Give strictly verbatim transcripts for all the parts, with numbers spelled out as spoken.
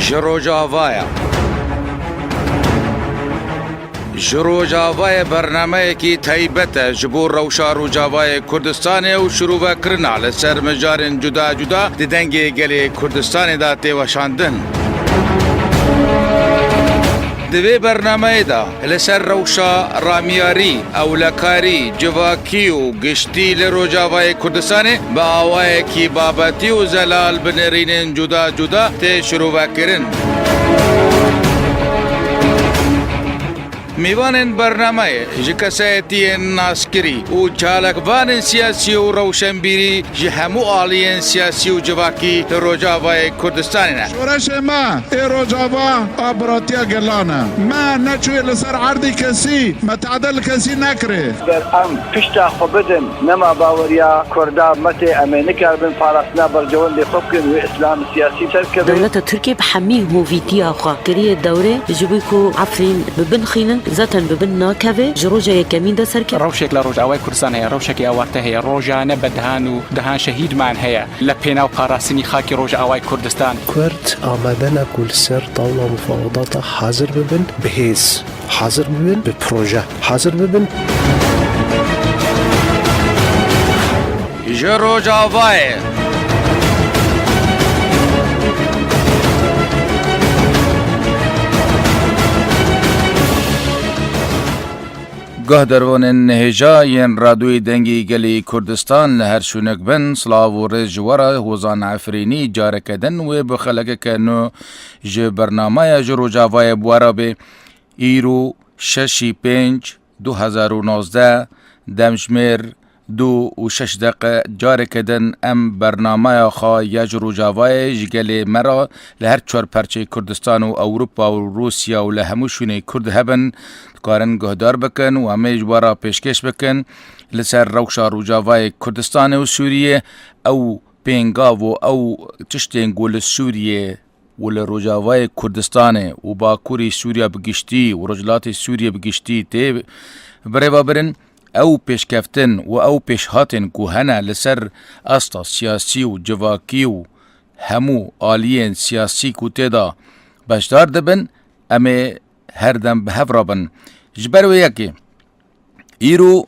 Ji Rojavayê. Ji Rojavayê bernameyekî taybet e ji bo rewşa Rojavayê Kurdistanê û şirove kirina li ser mijarên cuda cuda di Dengê Gelê Kurdistanê de tê weşandin. Di vê bernameyê de li ser rewşa ramiyarî, ewlekarî, civakî û giştî li Rojavayê Kurdistanê bi awayekî babetî û zelal bi nerînên cuda cuda tê şirovekirin. Mêvanên bernameyê ji kesayetiyên naskirî û çalakvanên siyasî û rewşenbîrî ji hemû aliyên siyasî û civakî li Rojavayê Kurdistanê ne. Şoreşê me ê Rojava a biratiya gelan e. Me neçûyê li ser erdî kesî, me tehdê li kesî nekirê. Ger em pişta xwe bidin, nema baweriya Kurda me tê, em ê nikaribin parastina berjewendê xwe bikin, wê îslam siyasî ser keve. Dewleta Tirkiyê bi hemî hovîtiya xwe kiriye dewrê, ji bo ku Efrîn bi bin xînin, zaten bi bin nakeve, ji roja yekemîn de serkeve. Rewşek li Rojavayê Kurdistan heye, rewşekê awarte heye, rojane bi dehan û dehan şehîdman heye li pênav parastinî xakê Rojavayê Kurdistan. Kurd amade ne ku li ser tawla mufawedata hazir bibin bi hêz, hazir bibin bi proje, hazir bibin. Ji Rojavayê. Guhdarvanên hêja yên Radyoyê Dengê Gelê Kurdistan li her şûnek bin, silav û rêz ji we re. Hozan Efrînî careke din wê bi xelekeke nû ji bernameya Ji Rojavayê bi we re bê. Îro şeşî pênc, du hezar û nozdeh, demjimêr du û şeş deqe, careke din em bernameya xwe ya Ji Rojavayê ji gelê me re li her çar perçeyê Kurdistan û Ewropa û Rûsya û li hemû şûnê Kurd hebin, dikarin guhdar bikin û em ê ji we re pêşkêş bikin. Li ser rewşa Rojavayê Kurdistanê û Sûriyê, ew pêngav û ew tiştên ku li Sûriyê û li Rojavayê Kurdistanê û Bakurî Sûriya bi giştî û Rojhilatê Sûriyê bi giştî tê birêvebirin, ew pêşkeftin û ew pêşhatên ku hene li ser asta siyasî û civakî û hemû aliyên siyasî ku tê de beşdar dibin, em ê her dem bi hev re bin. Ji ber wê yekê, îro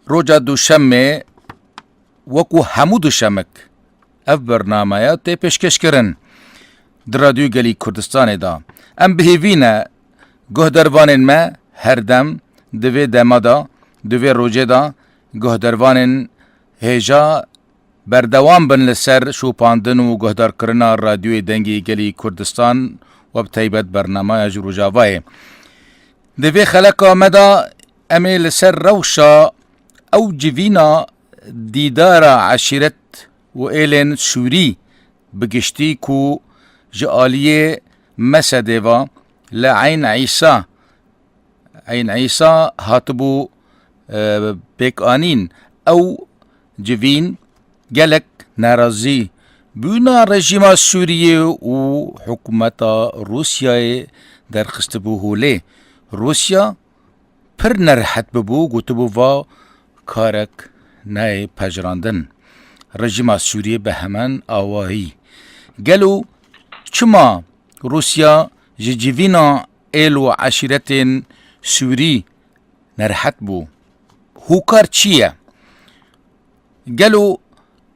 roja duşemê, wekû hemû duşemik, ev bernameya tê pêşkêşkirin di Radyoyê Gelî Kurdistanê de. Em bi hêvî ne guhdarvanên me her dem di vê dema de, di vê rojê de guhdarvanên hêja berdewam bin li ser şopandin û guhdarkirina Radyoyê Dengê Gelî Kurdistan we bi taybet bernameya Ji Rojavayê. Di vê xeleka me de em ê li ser rewşa ew civîna dîdara eşîret û êlên Sûrî bi giştî ku ji aliyê Mesedê ve li Eyn Îsa, Eyn Îsa hatibû, e, pêkanîn. Ew civîn gelek nerazî bûna rejîma Sûriyê û hikûmeta Rûsyayê derxistibû holê. Rûsya pir nerehet bibû, gotibû, va karek nayê pejirandin. Rejîma Sûriyê bi heman awayî. Gelo çima Rûsya ji civîna êl û eşîretên Sûrî nerehet bû? Hûkar çi ye? Gelo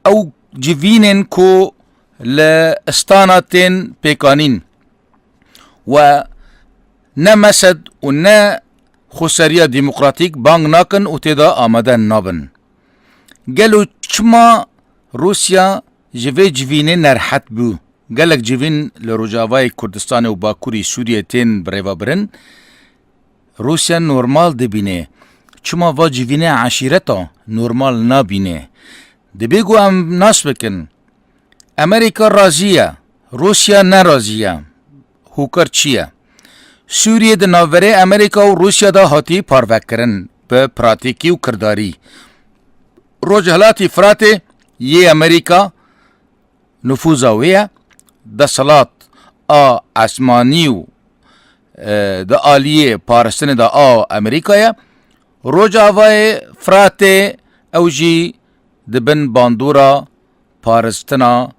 ew civînên ku li Istana tên pêkanîn we ne Mesed û ne xweseriya demokratîk bang nakin û tê de amade nabin? Gelo çima Rûsya ji vê civînê nerehet bû? Gelek civîn li Rojavayê Kurdistanê û Bakurî Sûriyê tên birêvebirin. Rûsya normal dibîne. Çima va civînê eşîreta normal nabîne? Dibê ku em nas bikin. Amerîka razî ye. Rûsya nerazî ye. Hûkar çi ye? Sûriyê di navberê Amerîka û Rûsya de hatî parvekirin bi pratîkî û kirdarî. Rojhilatî Firatê yê Amerîka nufûza wê ye, desthilat a esmanî û, e, di aliyê parastinê de a Amerîka ye. Rojavayê Firatê ew jî di bin bandora parastina,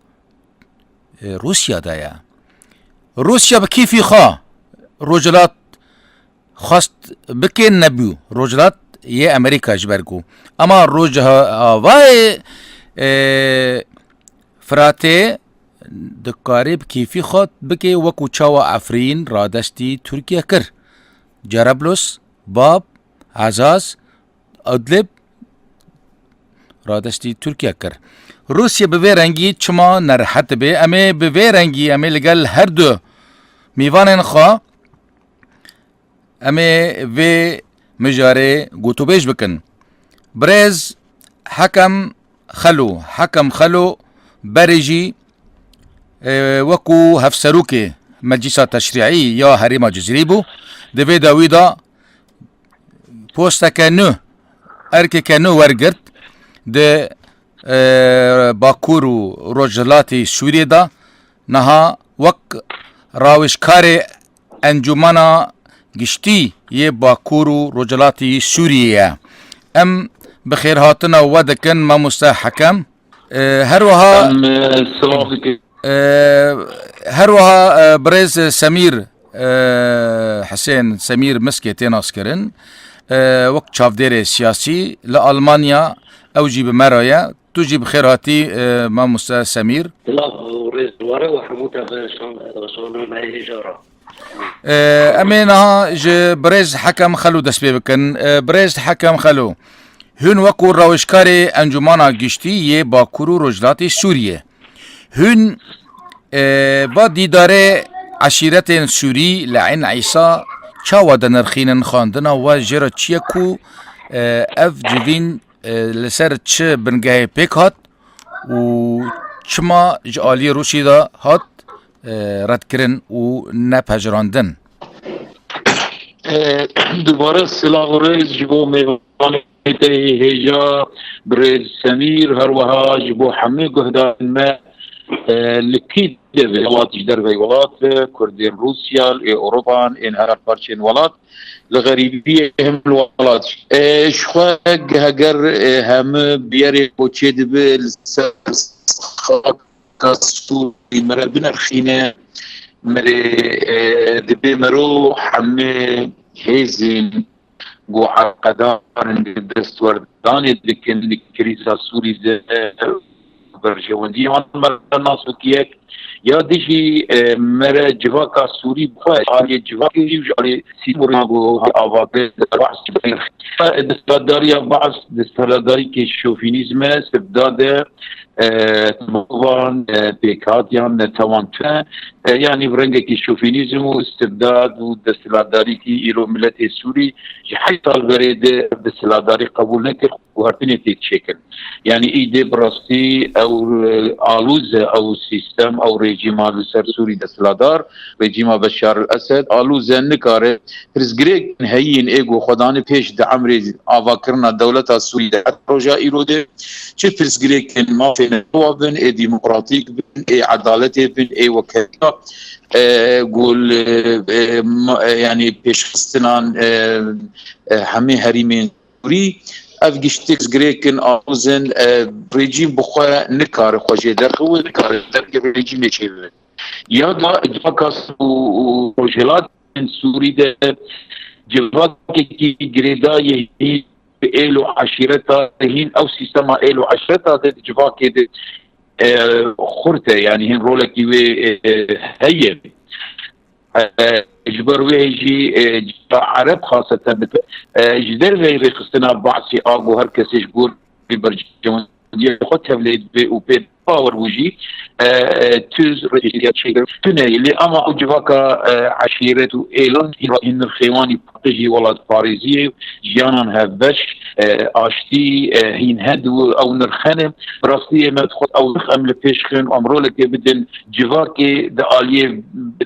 e, Rûsya de ye. Rûsya bi kêfî xwe rojhilat xwest bike nebû. Rojhilat yê Amerîka ji ber ku. Ema rojavayê, e, Firatê dikarê bi kêfî xwe bike wekû çawa Efrîn radestî Tirkiye kir. Cerablos, Bab, Azaz, Idlib radestî Tirkiye kir. Rûsya bi vê rengî çima nerehet dibe? Em ê bi vê rengî, em ê li gel her du mêvanên xwe, em ê vê mijarê gotûbêj bikin. Birêz Hekem Xelo, Hekem Xelo berê jî, e, wekû hevserokê Meclîsa Teşrîî ya Herêma Cizîrî bû. Di vê dawî de posteke nû, erkeke nû wergirt di, e, Bakur û Rojhilatê Sûriyê de. Niha wek rawêjkarê Encûmena Giştî yê Bakur û Rojhilatê Sûriyê ye. Em bi xêrhatina we dikin, mamoste Hekem. E, her wiha Em, e, silav dikin. E, her wiha, e, birêz Semîr, e, Hisên Semîr Miskê tê naskirin. E, wek çavdêrê siyasî li Almanya ew jî bi me re ye. Tu jî bi xêr hatî, e, mamoste Semîr. Silav û rêz were û hemû temaşevanên me hêja re. E, em ê niha ji birêz Hekem Xelo dest pê bikin. E, birêz Hekem Xelo, hûn wekû rawêjkarê Encûmana Giştî yê Bakur û Rojhilatê Sûriyê, hûn, e, va dîdarê eşîretên Sûrî li Eyn Îsa çawa dinirxînin? Xwendina we jê re çi ye ku, e, ev civîn, e, li ser çi bingehê pêk hat û çima ji aliyê Rûsî de hat, e, redkirin û nepejirandin? E, dubare silav û rêz ji bo mêvanê te yê hêja, birêz Semîr, her wiha ji bo hemû guhdarên me, e, li kî de vê welat, ji dervey welat, e, Kurdên Rûsya, ê Ewropan, ên her parçên welat, li xerîbiyê him li welat. E, ji xwe heger, e, hemû biyerê ku çêdibe li ser xaka Sûrî me re binerxîne, me rê, e, dibê mero hemê hêzên ku eleqedar in destwerdanê dikin li krîza Sûrî de berjewendiyê wan me re nas bike yek. Ya dijî, e, me re civaka Sûrî bi xwe, ji aliyê civakê jî û ji aliyê sîstemê ku ava kir, desthilatdariya Baas, desthilatdarîkê şofînîzm e, istibdad e, e, mirovan, e, pêkhatiyan, netewan tune, e, yanî bi rengekî şofînîzm û istibdad û desthilatdarîkî îro miletê Sûrî ji heşt sal berê de desthilatdarî qebûl nekir, guhertinê tê çêkin. Yanî îdê bi rastî ew, e, alûz e, ew sîstem, ew rejîma li ser Sûrî desthilatdar, rejîma Beşar el Esed, alûz e, nikare pirsgirêk heyîn ê ku xwe dane pêş di emrê avakirina dewleta Sûrî de heta roja îro de, çi pirsgirêkên mafê netewa bin, ê demokratîk bin, ê edaletê bin, ê wekheviya, e, ku li, e, ma-, e, yanî pêşxistinan, e, e, hemê herîmên Sûrî, ev giştî pirsgirêkin alozin, e, rejîm bi xwe nikare xwe jê derxe û nikare dergê rejîmê çêbibe. Ya da civaka û, û rojhilat Sûrî de civakekî girêdayî hîn bi êl û eşîreta hîn ew sîstema êl û eşîreta de di civakê de, e, xurt e, yanî hîn rolekî wê, e, heye. E, ji ber wê jî, e, civaka Ereb xaseten bi, e, ji derveyî rêxistina Baasî a ku her kesê ji gor berjewendiyê xwe tevlê dibe û pê bawer bû jî, e, e, tu rêkêşiya çêkir tune ye. Lê ama ew civaka, e, eşîret û êlan hîn nirxê wan î paqijî welat parêziyê, jiyanan hevbeş, e, aştî, e, hîn hend û ew nirxene. Bi rastî yê me dixwest ew nirx em li pêş xin û em rolekê bidin civakê di aliyê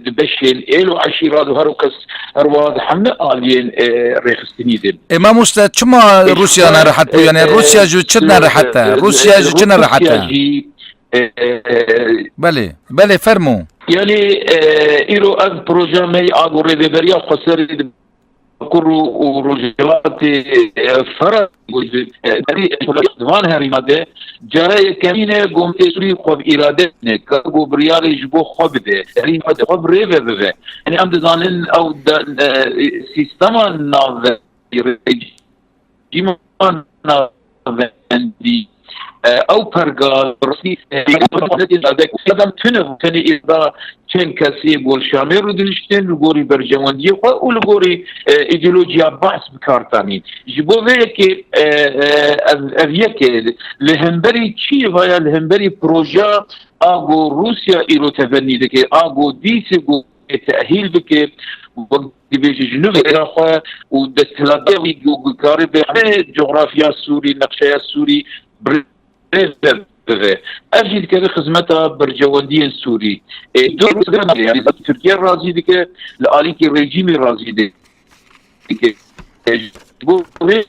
di beşên êl û eşîrat û her kes her wiha di hemî aliyên, e, rêxistinî de. E, mamoste, çima Rûsya nerehet bû? Yanî Rûsya ji çi nerehet e? Rûsya ji çi nerehet e? Belê, belê, fermo. Yanî, e, îro ev proje me a ku rêveberiya xweserê di Bakur û, û Rojhilatê, e, Fera, e, di van herîma de cara yekemîn e ku milê Sûrî xwe bi îrade ne, ka ku biryarê ji bo xwe bide, herîma de xwe bi rê ve bibe. Yanî em dizanin ew de, e, sîstema navendî, rejîma navendî, e, ew pergal rastî, e, dewletê dadek, sedem tune tenê êda çend kesê gol Şamê rûdiniştin li gorî berjewendiyê xwe û li gorî, e, îdeolojiya Baas bi kar tanî. Ji bo vê yekê, e, e, ev, ev yekê li hemberî çi vaya, li hemberî proja a ku Rûsya îro tebennî dike, a ku dîsê ku tehîl bike, wek dibêje ji nû vê xwe û desthilatê wî ku karibe hemê coxrafya Sûrî, nexşeya Sûrî bi rê ve bibe. Ev jî dikeve xizmeta berjewendiyên Sûrî. Ê, dû Rûsya nake, yanî Tirkiye razî dike, li alîkî rejîmî razî dike. Ê, ji bo vê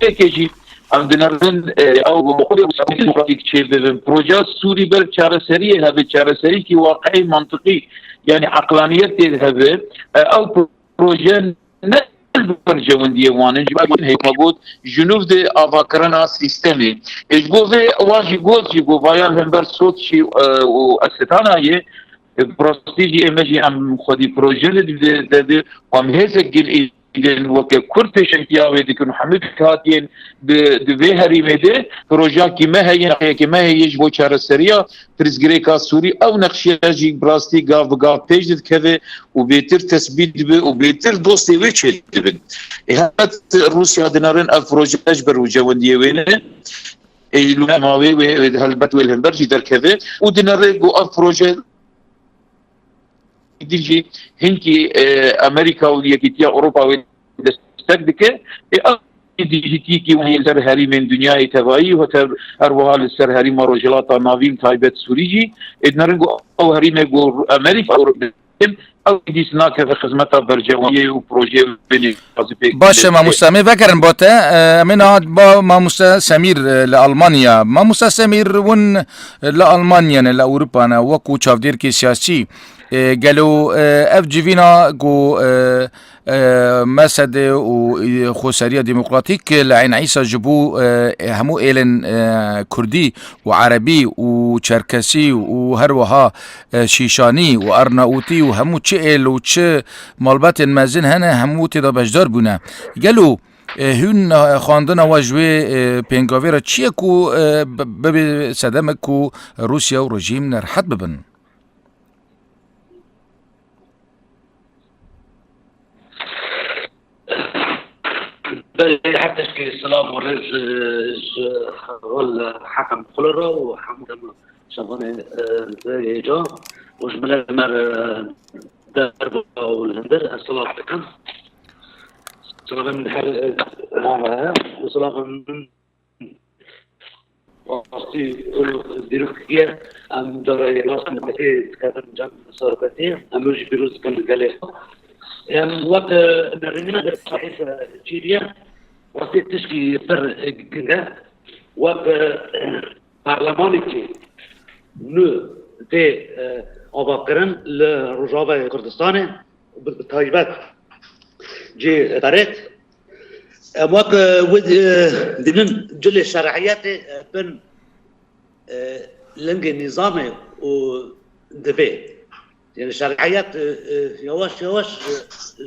yekê jî em dinerin, ê, ew bi xwedê Rûsya demokratîk çêbibin. Projeya Sûrî ber çareseriyê hebe, çareseriyekî waqiî, mantiqî, yanî eqlaniyetê hebe. Ê, ew proje ne li ber cewendiyê wan in, ji ber hêma got, ji nû de avakirina sîstemê. Ê, ji bo vê wan jî got jî, got vaya li hember Soçî, e, û Asetanayê, e, bi rastî jî ê me jî em xwedî proje li de, de, de, em hêzek gil îdin weke Kurd pêşengtiya wê dikin û hemû hatiyên di, di vê herîmê de projeyekî me heye, nexşeyekî me heye ji bo çareseriya pirsgirêka Sûrî. Ew nexşiya jî bi rastî gav bi gav pêş dikeve û bêtir tesbît dibe û bêtir dostê wê çêdibin. Ê, heta Rûsya dinerin ev proje ji ber û cewendiyê wê ne. Ê, li ma wê, wê, wê helbet wê li hember jî derkeve û dinere ku ev proje dî jî hinkî, e, Amerîka û Yekîtiya Ewropa wê destek dike. Ê, ev dijîtîkî wî li ser herîmên dinyayê tevayî û hete her wiha li ser herîma Rojhilata Navîn taybet Sûrî jî, ê, dinerin ku ew herîmê ku Amerîka û ew dîs nakeve xizmeta berjewendiyê û projeyê wê nêxwazî pêk Baş e, bide. Mamoste, em ê vegerin bo te. E, em ê niha ba Mamoste Semîr, e, li Almanya. Mamoste Semîr, hûn li Almanya ne, li Ewropa ne, wekû çavdêrkê siyasî. E, gelo, e, ev civîna ku, e, e, MSD û, e, Xweseriya Demokratîk li Eyn Îsa ji bo, e, hemû êlên, e, Kurdî û Erebî û Çerkesî û her wiha, e, Şîşanî û Arnaûtî û hemû çi êl û çi malbatên mezin hene, hemû tê de beşdar bûne. Gelo, e, hûn, e, xwendina we ji wê, e, pêngavê re çi ye ku, e, bi-, bibe sedemek ku Rûsya û rejîm nerehet bibin? Belê, her tişkî silav û rêz, e, ji xwe li Hekem Xulira û hemû dem şevanê, e, vê hêja û ji milê me re derba û li hundir ez silav dikim. Silavên min her, e, nava heye. Silavên min Rastî, e, dîrokî ye. Em cara yê rast em nekê dikevin cem sohbetê. Em wê jî pîroz dikin gelê xwe. Em wek, e, nerînî me de sahîf, e, çîriye. Rastî tişkî pir, e, giring e. Wek, e, parlemanekî nû tê, e, avakirin li Rojavayê Kurdistanê. Bi taybet cê Ferêt. Em wek, e, wê, e, dibin cilê şer'iyetê, e, bin, e, lingê nîzamê û divê. Yani şer'iyet, e, e, yavaş yavaş, e,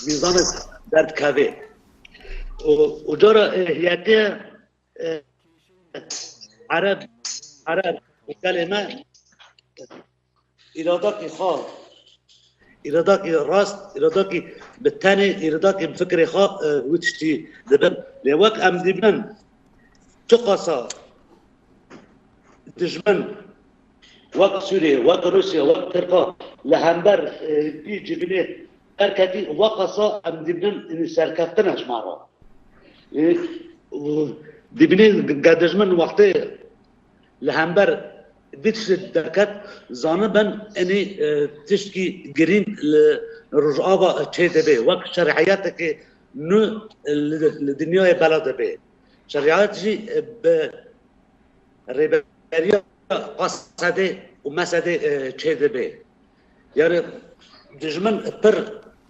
nîzamê derdikeve. Û, û cara, e, hiyetê, e, Ereb, Ereb û gelê me îradakî xwe, îradakî rast, îradakî bi tenê, îradakî bi fikrê xwe, e, wî tiştî dibin. Lê wek em dibin, çiqasa dijmin wek Sûriyê, wek Rûsya, wek Tirka li hember, e, vî civînê derketî, wekasa em dibin, ênî serkeftin e ji me re. Ê, û dibînê ge dijmin wextê li hember vî tiştê derket, zanibin, ênî, e, tiştkî girîng li Rojava çê dibe, wek şer'iyeteke nû li, li dinyayê bela dibe. Şer'iyet jî, e, bi rêberiya Qasedê û Mesedê, e, çê dibe. Yani dijmin pir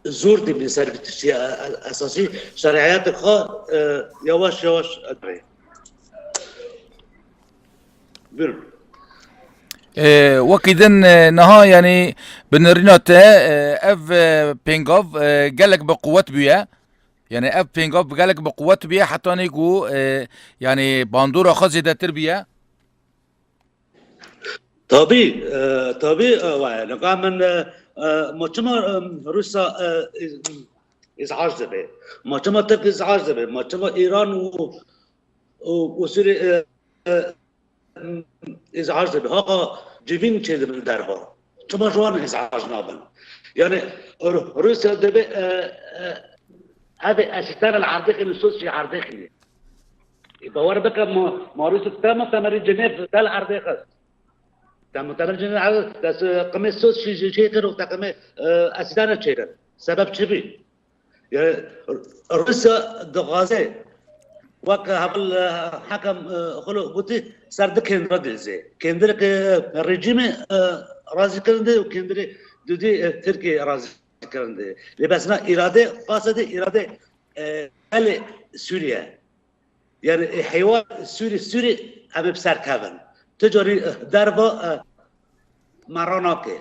zor dibîn ser vî tiştî, e, e, esasî şerîetek xwe, e, yavaş yavaş dibe. Buyurun. Wekî din, e, niha, yanî, bi nirîna te, e, ev, e, pêngav, e, gelek bi quwet bûye. Yanî ev pêngav gelek bi quwet bûye, hetanî ku, e, yanî bandora xwe zêdetir bûye. Tabî, e, tabî, e, wa ye. Nika min, e, e, ma çima, e, Rûsa, e, îz-, îzhaj dibe? Ma çima Tirk îzhaj dibe? Ma çima Îran û, û, û Sûrî, e, e, îzhaj dibe? Haqa civîn çêdibin derva. Çima ji wan îzhaj nabin? Yani Rû-, Rûsya dibe, e, e, ev ê ez ji te re li erdê xînim, soz jî erdê xînî. Ê, bawer bike, ma, ma Rûsya te mutemerî Cinêv te li erdê xist. Te mutemerî Cinêv erdê, te s-, qimê soz jî, jî çêkir û te qimê, e, ez ji te re çêkir. Sebeb çi bî? Yani Rûsya dixwaze, wek heval, e, Hekem, e, Xilo gotî, ser du kêndira dilizê. Kêndirek, e, rejîmê, e, razîkirin de û kêndirê dudî, e, Tirkiyê razîkirin de. Lê bes na îrade, qasede îrade, e, gelê Sûriye. Yani, e, heywan Sûrî, Sûrî em ê bi ser kevin. Tu carî, e, derva, e, me ranake.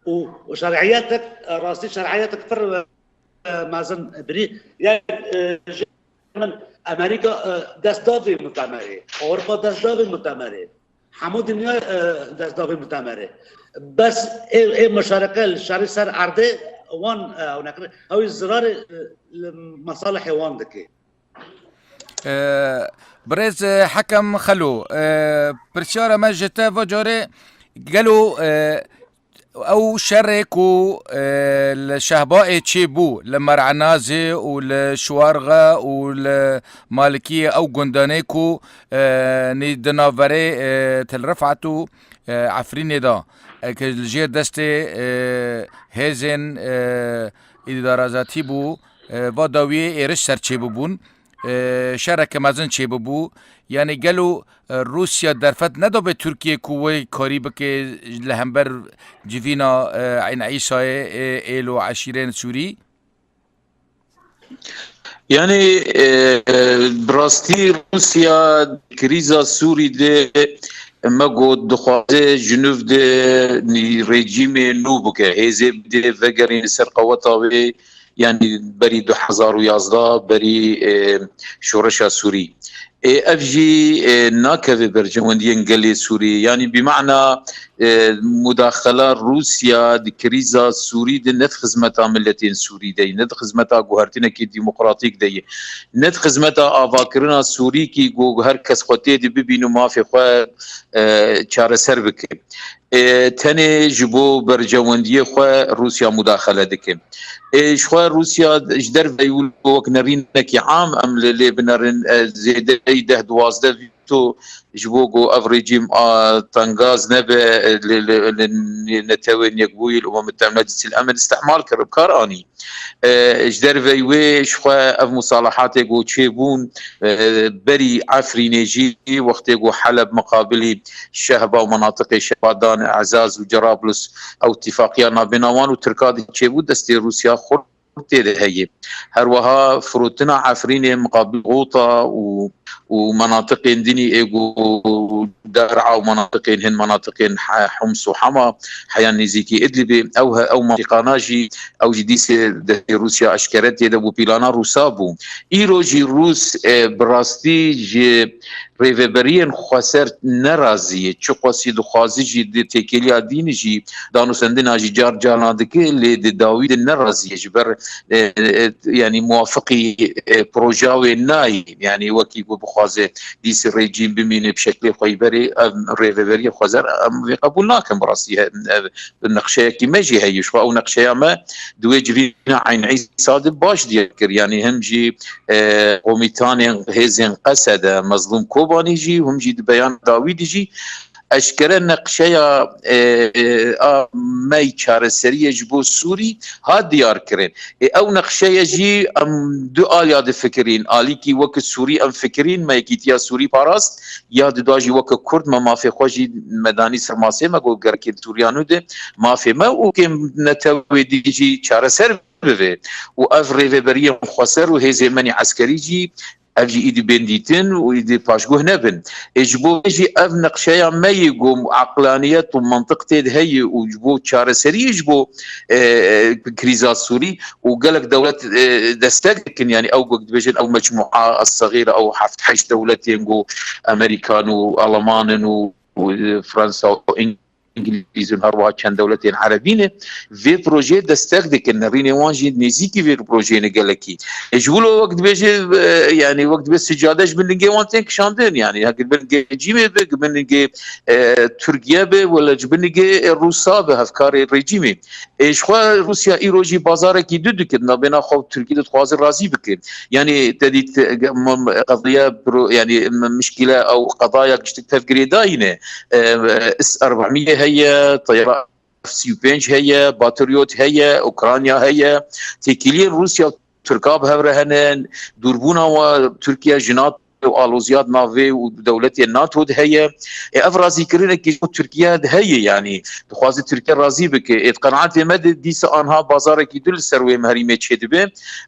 Û, û şer'iyetek, e, rastî şer'iyetek pir, e, mezin birî. Yani, e, ji min Amerîka, e, dest da vê mutemerê. Ewropa dest da vê mutemerê. Hemû dinya, e, dest da vê mutemerê. Bes ê, ê muşareke li şerî ser erdê wan, e, ew nekir. Ew zirarê, e, li mesalihê wan dike. E, Birêz, e, Hekem Xelo, e, pirsyara me ji te va carê, gelo, e, ew şerê ku, e, li Şehbayê çêbû, li Mer'enazê û li Şuwarxe û li Malikiyê, ew gundanê ku, e, nî di navberê, e, Til Rifat û, e, Efrînê de, e, ke li jêr destê, e, hêzên, e, îdara zatî bû, e, va dawiyê êriş ser çêbûbûn, e, şereke mezin çêbûbû. Yanî gelo, e, Rûsya derfet nedabe Tirkiyê ku wê karî bike li hember civîna, e, Eyn Îsayê, e, êl û eşîrên Sûrî? Yani, e, e, bi rastî Rûsya krîza Sûrî de me got dixwaze ji nû de rejîmê nû bike, hêzê bide vegerîne ser qeweta wê, yani berî du hezar û yazdeh, berî, e, şoreşa Sûrî. Ê, ev jî, e, nakeve berjewendiyên gelê Sûrî. Yani bi mana, e, mudaxela Rûsya di krîza Sûrî de ne di xizmeta miletên Sûrî de ye, ne di xizmeta guhertinekî demokratîk de ye, ne di xizmeta avakirina Sûrî kî ku her kes xwe tê de bibîn û mafê xwe, e, çareser bike. E, tenê ji bo berjewendiyê xwe Rûsya mudaxele dike. E, ji xwe Rûsya ji derve wilo wek nerînekî am em li lê binerin, e, zêdeyî deh duwazdeh veto ji bo ku ev rejîm a tengaz nebe, e, li, li, li Netewên Yekbûyî, li Umem Mutehidetil Emin îstihmal kir, bi kar anî. E, ji derveyî wê ji xwe ev musalahatê ku çêbûn, e, berî Efrînê jî wextê ku Heleb miqabilî Şehba û menatiqê Şehba dan Ezaz û Cerablus ew tifaqiya nabêna wan û Tirka de çêbû destê Rûsya xurt tê de heye. Her wiha firotina Efrînê miqabil Xûta û û menatiqên dinî ê ku Der'a û menatiqên hin menatiqên He-, Homs û Hama heya nêzîkî Idlibê, ew he-, ew menatiqana jî ew jî dîsê destê Rûsya eşkere tê de bû, pîlana Rûsa bû. Îro jî Rûs, e, bi rastî ji rêveberiyên xweser nerazî ye. Çiqasî dixwazi jî di têkiliya dînî jî danûstendina jî car caran dike, lê di dawî de nerazî ye. Ji ber, e, e, yanî muwafiqî, e, proja wê nayê. Yanî wekî ku bixwaze dîsî rejîm bimîne bi şeklê xwe yî berê, ev rêveberiya xweser em vê qebûl nakin bi rastî. He, ev nexşeyekî me jî heye. Ji xwe ew nexşeya me di wê civîna Eyn Îsa de baş diyar kir. Yanî him jî, e, komîtanên hêzên Qesede, Mezlûm Kobanî jî, him jî di beyan dawî de jî eşkere nexşeya, e, e, a me yî çareseriyê ji bo Sûrî hat diyar kirin. Ê, ew nexşeye jî em du aliya difikirîn. Alîkî wek Sûrî em fikirîn, me yekîtiya Sûrî parast, ya dida jî wek Kurd me mafê xwe jî me danî ser masê me, got gerekê Sûriya nû de mafê me û kêm netewê dî jî çareser bibe. Û ev rêveberiyên xweser û hêzên me yê eskerî jî ev jî îdî bên dîtin û îdî paşguh nebin. Ê ji bo vê jî ev neqşeya me yê ku eqlaniyet û mantiq tê de heye û ji bo çareseriyê ji bo, e, e, krîza Sûrî û gelek dewlet, e, destek dikin, yanî ew wek dibêjin ew mecmûa esexîre ew heft heşt dewletên ku Amerîkan û Alemanin û, û, e, Fransa û Îngilîz û her wiha çend dewletên Erebî ne, vê projeyê destek dikin. Nerînê wan jî nêzîkî vê projeyê ne gelekî. E, ji wilo wek dibêje, e, yanî wek dibê sicade ji bin lingê wan tên kişandin. Yanî heke bin lingê cîmê be, bin lingê, e, Tirkiye be, wele ji bin lingê, e, Rûsa be, hevkarê rejîmê. E, ji xwe Rûsya îro jî bazarekî du dike, navbêna xwe û Tirkiye dixwaze razî bike. Yanî te dît, e, m-, m-, qediya pro-, yanî m-, mişkîle ew qedaya giştik tevgirêdayî ne. E, e, S erbemîye heye, teyara F sî û pênc heye, Patriot heye, Ukrayna heye. Têkiliyên Rûsya û Tirka bi hev re hene, dûrbûna we Tirkiye ji NATO û aloziya di nav vê û dewletên NATO de heye. Ê, ev razîkirinekî ji bo Tirkiye de heye, yanî dixwaze Tirkiye razî bike. Ê, di qenaetê me de dîsa anha bazarekî du li ser wê herîmê çêdibe.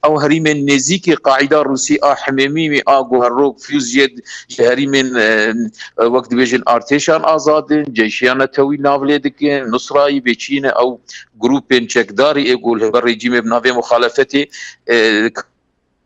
Ew herîmên nêzîkî qaîda Rûsî a Himêmî a ku her rok fiyûz jê ji herîmên, e, wek dibêjin artêşan azad in, ceyşiya netewî nav lê dikin, Nusrayî, bêçîne ew grûpên çekdarî ê ku li hember rejîmê bi navê muxalefetê, e,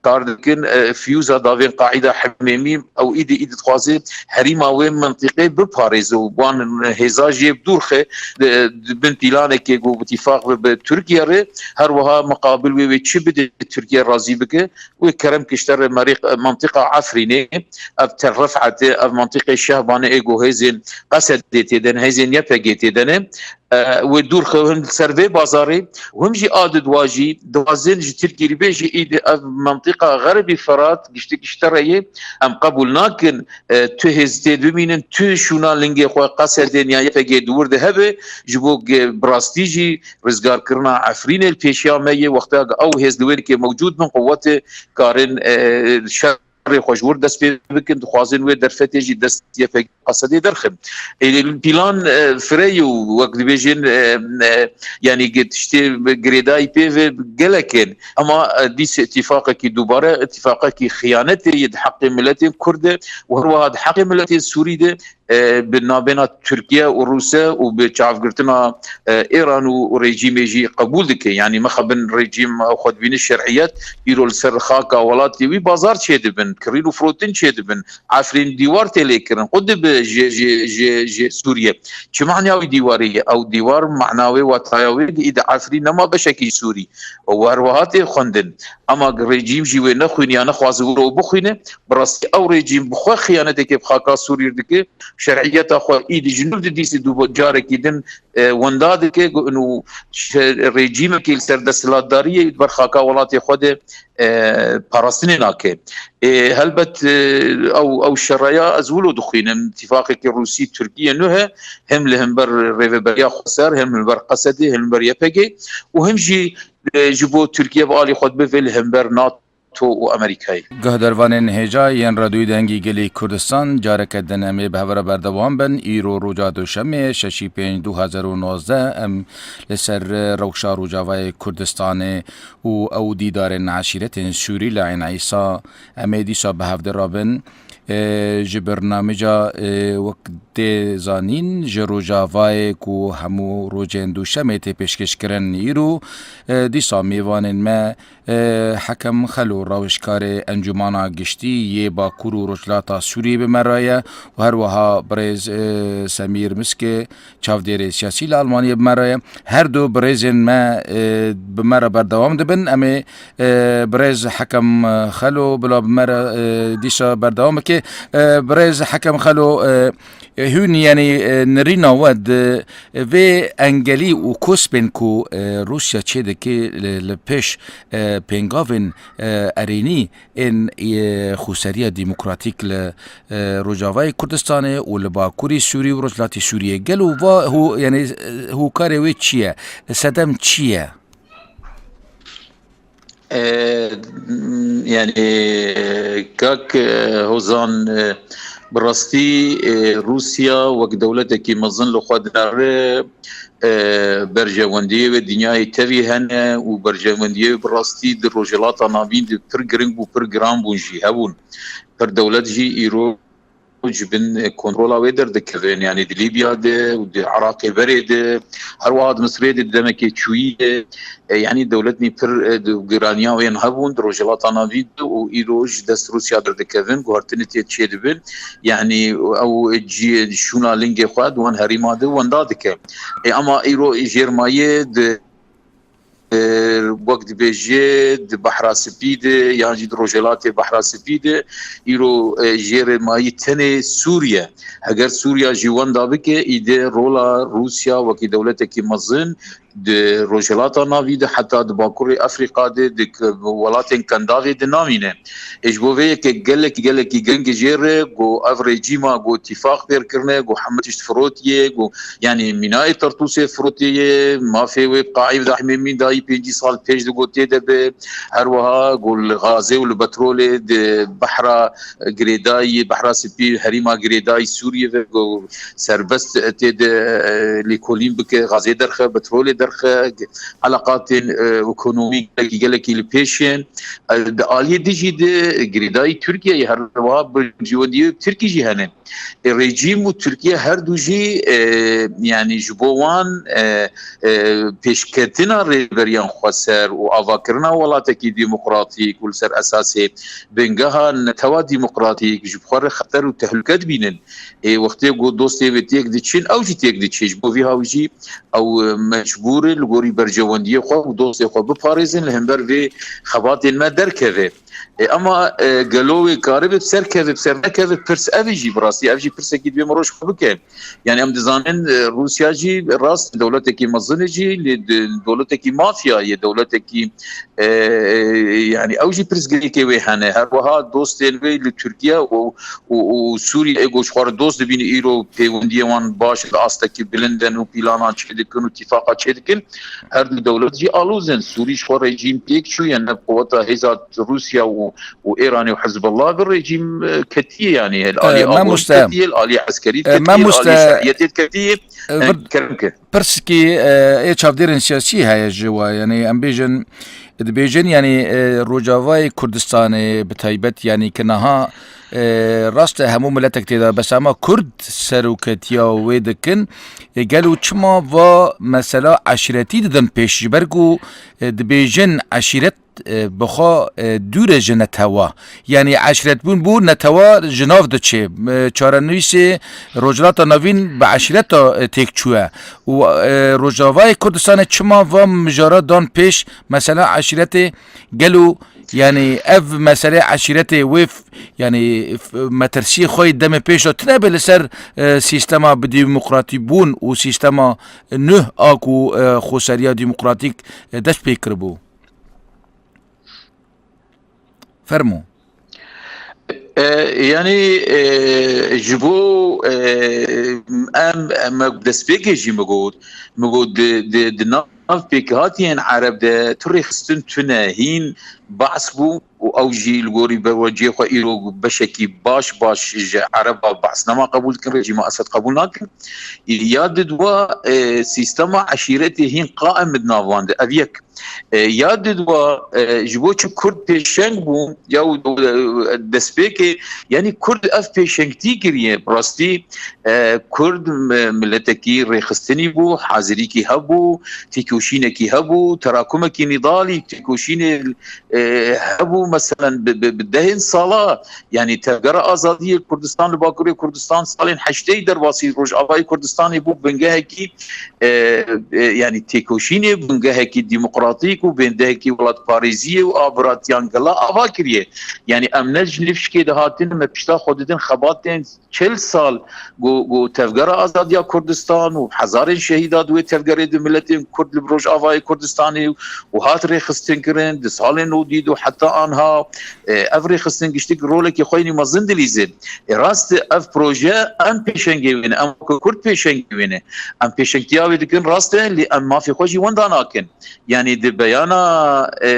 kar dikin, e, fiyûza davên qaîda Himêmî ew îdî îdî dixwaze herîma wê mintîqê biparêze û wan hêza jê bi dûr xe, di, di bin pîlanekê ku bi tîfaq be bi Tirkiye re, her wiha miqabil wê wê çi bide Tirkiye razî bike, wê kerem kişte re merîq-, mintîqa Efrînê, ev Tel Ref'etê, ev mintîqê Şehbanê ê ku hêzên Qesedê tê de ne, hêzên Y P G tê de ne, e, wê dûr xew him li ser vê bazarê û him jî a di dua jî dixwazin ji Tirkiyê re bêjî îdî ev mintîqa Xerbî Firat giştik ji te re ye, em qebûl nakin, e, tu hêz tê bimînin, tu şûna lingê xwe Qesedên ya Y P G di wir de hebe, ji bo ge-, bi rastî jî rizgarkirina Efrînê li pêşiya me ye, wexta ew hêz li wê dikê mewcûd bin, quwetê karin, e, şer rê xwe ji wir dest pê bikin, dixwazin wê derfetê jî dest Y P G Qesedê derxin. Ê, pîlan, e, firey û wek dibêjin, e, e, yanî gi-, tiştê girêdayî pê ve gelek in. Ema, e, dîs îtîfaqekî dubare, îtîfaqekî xiyanetê ye di heqê miletên Kurd de û her wiha di heqê miletên Sûrî de, e, bi navbêna Tirkiye û Rûse û bi çavgirtina, e, Îran û rejîmê jî qebûl dike. Yanî mixabin rejîm xwe dibîne şer'iyet, îro li ser xaka welatê wî bazar çêdibin, kirîn û firotin çêdibin, Efrîn dîwar tê lê kirin. Xwe dibe ji, ji, ji, ji Sûriye. Çi mana wî dîwarê ye? Ew dîwar mana wê, wataya wê, î di Efrîn nema beşekî Sûrî. Û her wiha tê xwendin. Ema rejîm jî wê nexwîne ya nexwaze wiro bixwîne, bi rastî ew rejîm bi xwe xiyaneteke bi xaka Sûrî dike, şer'iyeta xwe îdî ji nû di dîsê du carekî din, e, wenda dike, gu-, û şe-, rejîmekî li ser desthilatdariyê di ber xaka welatê xwe de, e, parastinê nake. E, helbet, e, ew, ew şeraya ez wilo dixwînim, tîfaqekî Rûsî Tirkiye nû he, hem li hember rêveberiya xweser, hem li ber Qesedê, hem li ber Y P G û hem jî, e, ji bo Tirkiye bi alî xwe dibe vê li hember NATO û Amerîkayê. Guhdarvanên hêja yên Radyoyê Dengî Gelê Kurdistan, careke din em ê bi hev re berdewam bin. Îro roja Duşemê, şeşî pênc du hezar û nozdeh, em li ser rewşa Rojavayê Kurdistanê û ew dîdarên eşîretên Sûrî li Eyn Îsa em ê dîsa bi hev de rabin. E, ji bernamêja, e, wek tê zanîn, ji Rojavayê ku hemû rojên Duşemê tê pêşkêşkirin, îro, e, dîsa mêvanên me, e, Hekem Xelo, rawişkarê Encûmana Giştî yê Bakur û Rojhilata Sûriyê bi me re ye û her wiha birêz, e, Semîr Miskê, çavdêrê siyasî li Almanyê bi me re ye. Her du birêzên me, e, bi me re berdewam dibin. Em ê, e, birêz Hekem, e, Xelo bila bi me re, e, dîsa berdewam bike. E, birêz Hekem Xelo, e, e, hûn, yanî, e, nirîna we di vê engelî û kospên ku, e, Rûsya çêdike li, li pêş, e, pêngavên, e, erênî ên, e, xweseriya demokratîk li, e, Rojavayê Kurdistanê û li Bakurê Sûrî û Rojhilatê Sûriyê. Gelo va ho-, yanî, e, hokarê wê çi ye? Sedem çi ye? E, yanî, kak, e, Hozan, e, Bi rastî, e, Rûsya wek dewletekî mezin li xwe dinere, e, berjewendiyê wê dinyayê tevî hene û berjewendiyê wê bi rastî di Rojhilata Navîn de pir giring bû, pir giran bûn jî hebûn. Pir dewlet jî îro ji bin, e, kontrola wê derdikevin. Yanî di Lîbya de û di Iraqê berê de, her wiha di Misirê de di demekê çûyî de, e, yanî dewletnî pir, e, di giraniya wê hebûn di Rojhilata Navîn de û îro ji dest Rûsya derdikevin, guhertinê tê çêdibin. Yanî ew cî-, şûna lingê xwe di wan herîma de wenda dike. E, ama îro jêrmayê di, e, wek dibêje di Behra Spî de yan jî di Rojhilatê Behra Spî de îro, e, jêrmayî tenê Sûriye. Heger Sûriya jî wenda bike, îdê rola Rûsya wekî dewletekî mezin di Rojhilata Navî de, heta di Bakurê Efrîka de, di k-, welatên Kendavê de namîne. Ê, ji bo vê yekê gelekî, gelekî giring jê re ku ev rejîma ku tîfaq pêr kirine, ku hemû tişt firotiye, ku, yanî, mînayê Tertûsê firotiye, mafê wê qaîm da hemê mîn dayî pêncî sal pêş de ku tê de be, her wiha ku li gazê û li petrolê di behra girêdayî, behra spî, herîma girêdayî Sûriyê ve ku serbest tê de, e, lêkolîn bike, gazê derxe, petrolê derxe, eleqatên, e, ekonomî gelekî, gelekî li pêş in. E, di aliyê dijî de girêdayî Tirkiyeyê her wiha bi ciwendiyê Tirkî jî hene. E, rejîm û Tirkiye her du jî, e, yanî ji bo wan, e, e, pêşketina rêveberiyan xweser û avakirina welatekî demokratîk û li ser esasê bingeha netewa demokratîk ji xwe re xeter û tehlûke dibînin. Ê, wextê ku dostê wê têk diçin, ew jî têk diçe. Ji bo vî hawî jî ew, e, mecbûr in li gorî berjewendiyê xwe û dostê xwe biparêzin, li hember vê xebatên me derkeve. Ê, ema, e, gelo wê karibe bi ser keve, bi ser nekeve, pirs ev e jî bi rastî. Ev jî pirsekî divê me roj xwe bike. Yanî em dizanin, e, Rûsya jî rast dewletekî mezin e jî, lê di-, dewletekî mafya ye, dewletekî, e, e, yanî ew jî pirsgirêkê wê hene. Her wiha dostên wê li Tirkiye û, û, û Sûriyeyê ku ji xwe re dost dibîne, îro pêwendiyê wan baş di astekî bilind in û plana çêdikin û tîfaqa çêdikin. Her du dewlet jî aloz in. Sûrî ji xwe rejîm pêk çûye, ne bi quweta hêza Rûsya û, û Êranê û Hizbullah bi rejîm, e, ketiye, yanî li alî E, aborî mamoste, ketiye, li alî eskerî e, ketiye, li alî mamoste, şeriyetê ketiye. E, E, vir-, kerem ke. Pirsikî, e, ê çavdêrên siyasî heye ji we. Yanî em bêjin, dibêjin, yanî, e, Rojavayê Kurdistanê bi taybet, yanî ki niha, e, rast e hemû miletek tê de, bes ema Kurd seroketiya wê dikin. E, gelo çima va mesela eşîretî didin pêş? Ji ber ku, e, dibêjin eşîret, e, bi xwe, e, dûr e ji netewa. Yanî eşîretbûn bo netewa ji nav diçe. E, çarenivîsê Rojhilata Navîn bi eşîreta, e, têk çûye. Û, e, Rojavayê Kurdistanê çima va mijara dan pêş mesela eşîretê? Gelo, yanî ev mesele eşîretê wê f-, yanî f-, metirsiyê xwe yê demê pêş de tune be li ser, e, sîstema bi demokratîbûn û sîstema nuh a ku, e, xweseriya demokratîk, e, dest pê kiribû? Fermo. E, yanî, e, ji bo, e, em, em destpêkê jî min got, min got di, di, di nav pêkhatiyên Ereb de tu rêxistin tune, hîn Baas bû û ew jî li gorî berweciyê xwe îro beşekî baş, baş ji Ereba baasnama qebûl dikin, rejîma Esed qebûl nakin. Ya di dua, e, sîstema eşîretê hîn qaim di nav wan de. Ev yek. E, ya di dua, e, ji bo çi Kurd pêşeng bû, ya û, e, destpêkê, yanî Kurd ev pêşengtî kiriye. Bi rastî, e, Kurd mi-, miletekî rêxistinî bû, hazirîkî hebû, têkoşînekî hebû, terakumekî nîdalî, têkoşînê, e, hebû, meselen, bi, bi, bi dehên sala, yanî Tevgera Azadiyê Kurdistan li Bakurê Kurdistan salên heşteyî derbasî Rojavayê Kurdistanê bû, bingehekî, e, e, yanî têkoşînê, bingehekî demokratîk û bingehekî welatparêziyê û a biratiyan gela ava kiriye. Yanî em ne ji nifşkê de hatin, me pişta xwe didin xebatên çil sal ku, ku Tevgera Azadiya Kurdistan û hezarên şehîda di wê tevgerê de miletên Kurd li Rojavayê Kurdistanê û hat rêxistinkirin, di salên nodî de û heta anha, e, ev rêxistin giştik rolekî xwe yînî mezin dilîzin. E, rast e, ev proje em pêşengê wê ne, em weke Kurd pêşengê wê ne. Em pêşengtiya wê dikin, rast e, lê em mafê xwe jî wenda nakin. Yanî di beyana, e,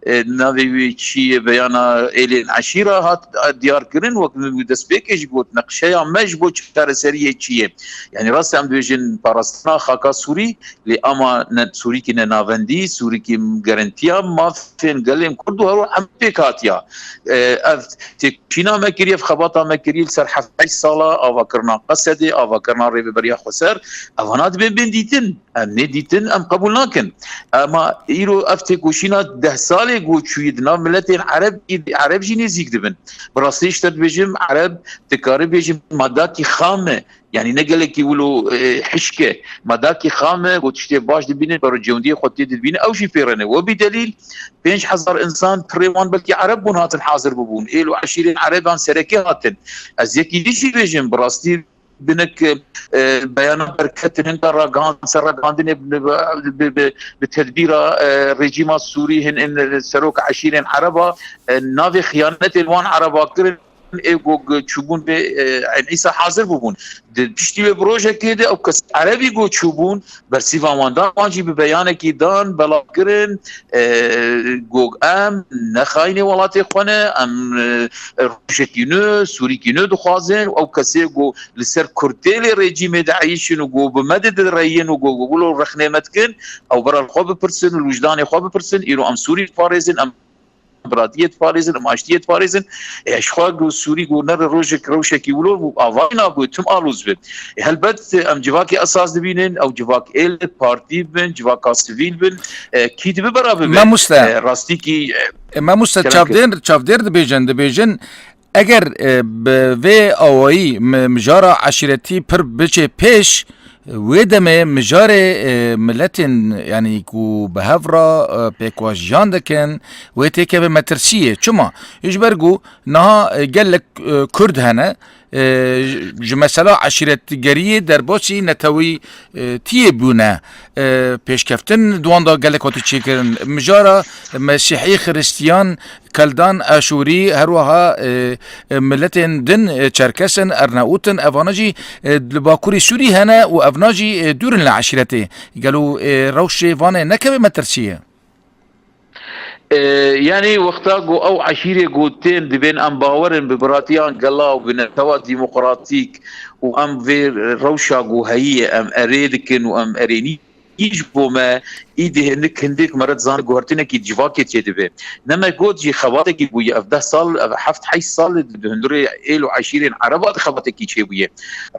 E, navê wê çi ye, beyana êlên eşîra hat, e, diyar kirin, wek min destpêkê jî got, neqşeya me ji bo çareseriyê çi ye? Yanî rast em dibêjin parastina xaka Sûrî, lê ama ne, Sûrîkî ne navendî, Sûrîkî garantiya mafên gelên Kurd û her em pêk hatiya. E, ev têkoşîna me kiriye, ev xebata me kiriye li ser heft heşt sala avakirina Qesedê, avakirina Rêveberiya Xweser, evana dibên bên dîtin. Em nê dîtin, em qebûl nakin. Ema îro ev têkoşîna deh salê ku çûyî di nav miletên Ereb, Ereb jî nêzîk dibin. Bi rastî ji te dibêjim, Ereb dikare bêjim madakî xam e. Yanî ne gelekî wilo, e, hişk e. Madakî xam e, ku tiştê baş dibînin, bercewendiyê xwe tê dibînin, ew jî pê re ne. We bî delîl, pênc hezar insan pirê wan belkî Ereb bûn hatin hazir bibûn. Êl û eşîrên Ereban sereke hatin. Ez yekî dî jî bêjim, bi rastî binek, e, beyana derketin, hinda ragihand-, ser ragihandinê bi, bi, bi, bi, bi tedbîra, e, rejîma Sûrî hin, in serok eşîrên Ereba, e, navê xiyanetê li wan Ereba kirin, ê ku çûbûn vê, e, Eyn Îsa hazir bûbûn. Di piştî wê bi rojekê de ew kes Erebî ku çûbûn, bersîvan wan dan, wan jî bi beyanekî dan, belav kirin, e, got, em ne xayînê welatê xwe ne, em, e, rojekî nû, Sûrîkî nû dixwazin, ew kesê ku li ser kurtêlê rejîmê dieyîşin û ku bi me de direyîn û ku wilo rexnê me dikin, ew bera li xwe bipirsin û li wijdanê xwe bipirsin, îro em Sûrî diparêzin, em biratiyê diparêzin, em aştiyê diparêzin. E, ji xwe ku Sûrî ku nere rojek rewşekî wilo û avayî nabe, tim alûz be. E, helbet em civakê esas dibînin, ew civak êl partî bin, civaka sivîl bin, e, kî dibe bera bibe. Mamoste. E, rastîkî, e, E, mamoste, kerem çavdêr, çavdêr dibêjin, dibêjin, eger, e, bi vê awayî mi-, mijara eşîretî pir biçe pêş, wê demê mijarê, e, miletên, yanî ku bi hev re, e, pêkwajiyan dikin, wê têkeve metirsiyê. Çima? Ji ber ku niha, e, gelek, e, Kurd hene, e, ji, ji mesela eşîretgeriyê derbasî netewî, e, tiyê bûne. E, pêşkeftin di wan de gelek hate çêkirin. Mijara Mesîhî, Xiristiyan, Keldan, Aşûrî, her wiha, e, e, miletên din, e, Çerkes in, Ernaût in, evana jî, e, li Bakurê Sûrî hene û evna jî, e, dûr in li eşîretê. Gelo, e, rewşê vanê nekeve metirsiyê? E, yanî wexta ku ew eşîrê ku tên dibên em bawer in bi biratiya gela û bi netewa demokratîk û em vê rewşa ku heyî ye em erê dikin û em erênî ji bo me, îdî hindik hindik me re dizane guhertinekî civakê çêdibe. Ne me got jî xebatekî bûye ev deh sal, ev heft heşt sal di hundirê êl û eşîrên Ereba de xebatekî çêbûye.